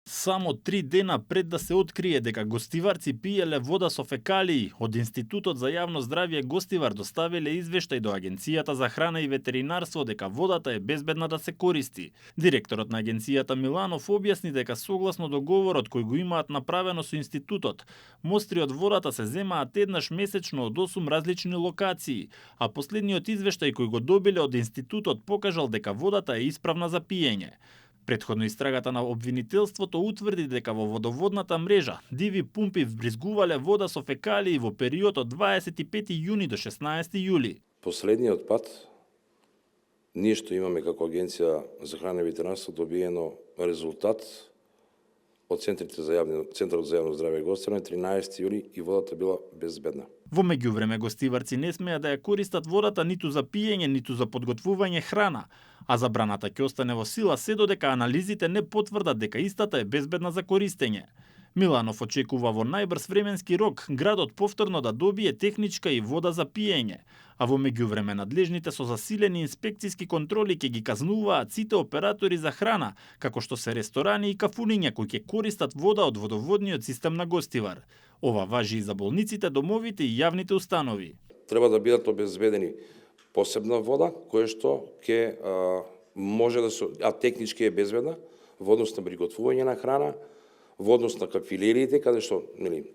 Само 3 дена пред да се открие дека гостиварци пиеле вода со фекалии, од Институтот за јавно здравје Гостивар доставиле извештај до Агенцијата за храна и ветеринарство дека водата е безбедна да се користи. Директорот на агенцијата Миланов објасни дека согласно договорот кој го имаат направено со институтот, мостри од водата се земаат еднаш месечно од 8 различни локации, а последниот извештај кој го добиле од институтот покажал дека водата е исправна за пиење. Претходно истрагата на обвинителството утврди дека во водоводната мрежа диви пумпи вбризгувале вода со фекалии во период од 25 јуни до 16 јули. Последниот пат ние што имаме како Агенција за храна и ветеринарство добиено резултат од Центарот за јавно здравје Гостивар 13 јули и водата била безбедна. Во меѓувреме гостиварци не смеа да ја користат водата ниту за пиење, ниту за подготвување храна, а забраната ќе остане во сила се додека анализите не потврдат дека истата е безбедна за користење. Миланов очекува во најбрз временски рок градот повторно да добие техничка и вода за пиење, а во меѓувреме надлежните со засилени инспекциски контроли ќе ги казнуваат сите оператори за храна, како што се ресторани и кафуниња кои ќе користат вода од водоводниот систем на Гостивар. Ова важи и за болниците, домовите и јавните установи. Треба да бидат обезбедени посебна вода која што ќе може да се, а технички е безбедна, во однос на приготвување на храна, во однос на кафилериите, каде што,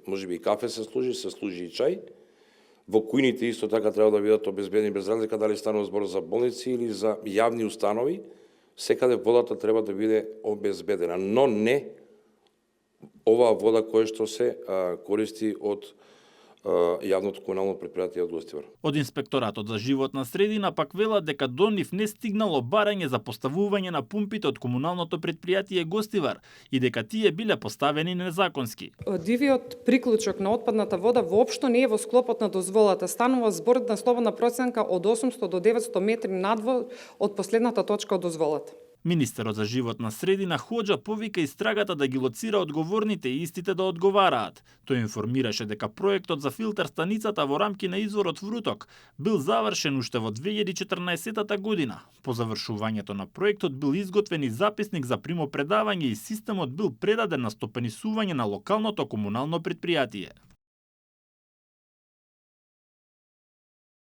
можеби и кафе се служи и чај. Во кујните исто така треба да бидат обезбедени без разлика дали станува збор за болници или за јавни установи, секаде водата треба да биде обезбедена, но не оваа вода која што се користи од јавното комунално претпријатие од Гостивар. Од Инспекторатот за животна средина пак велат дека до нив не стигнало барање за поставување на пумпите од комуналното претпријатие Гостивар и дека тие биле поставени незаконски. Дивиот приклучок на отпадната вода воопшто не е во склопот на дозволата. Станува збор на слободна проценка од 800 до 900 метри надвор од последната точка од дозволата. Министерот за животна средина Хоџа повика истрагата да ги лоцира одговорните и истите да одговараат. Тој информираше дека проектот за филтер станицата во рамки на изворот Вруток бил завршен уште во 2014 година. По завршувањето на проектот бил изготвен и записник за примопредавање и системот бил предаден на стопанисување на локалното комунално претпријатие.